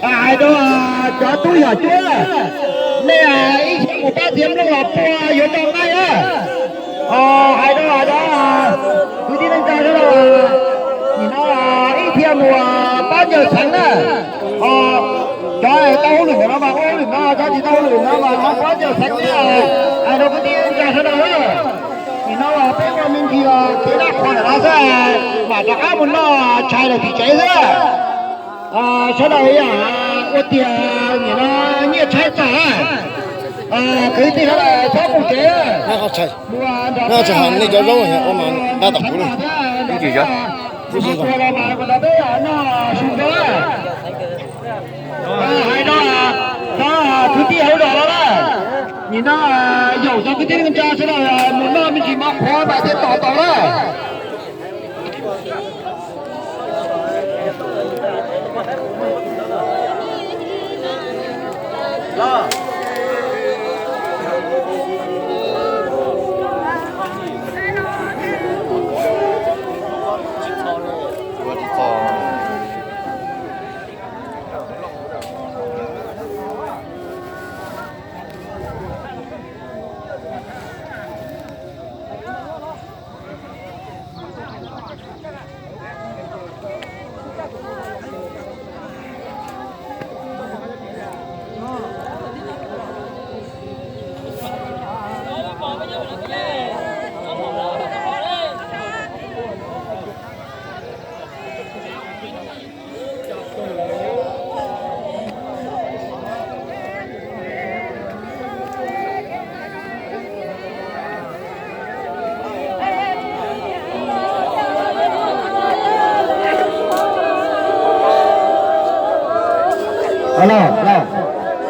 Hais rau cov tub yog cuab, nej ib txhia mus pab txiav nplooj los pua yuav tau nqaij na. Hais rau cov kwv tij neej tsa sawv daws, nim no ib txhia mus pab ncaws xeev na. Cov tau hauj lwm ntawm no mas ua hauj lwm no, cov tsis tau hauj lwm no mas ho pab ncaws xeev thiab. Hais rau kwv tij neej tsa sawv daws, nim no peb ua me ntsis kev dab qhuas ntawm no xwb, mam rov qab mus noj tshais lawm tim tsev xwb. Sawv daws ua tiag nim no nyiaj tshaib tag, kwv tij sawv daws txhob mus tsev. Nej cov zaub ua mas nqa tom kuv lawm. Hais rau cov kwv tij hauv zos los lawm, nim no yaum cov kwv tij neej tsa sawv daws mus noj me ntsis mov qhuav mam thiaj tos tau na.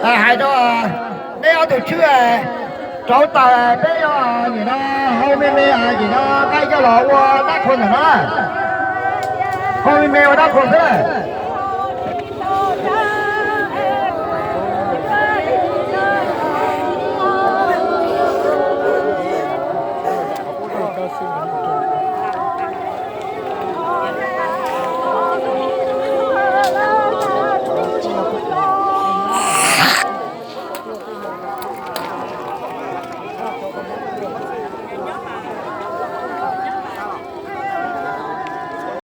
Hais rau nej ob tug tswb rauv taws, peb yog nim no hau me me nim no nqaij coj los ua dab qhuas ntawm no, hau me me ua dab qhuas xwb.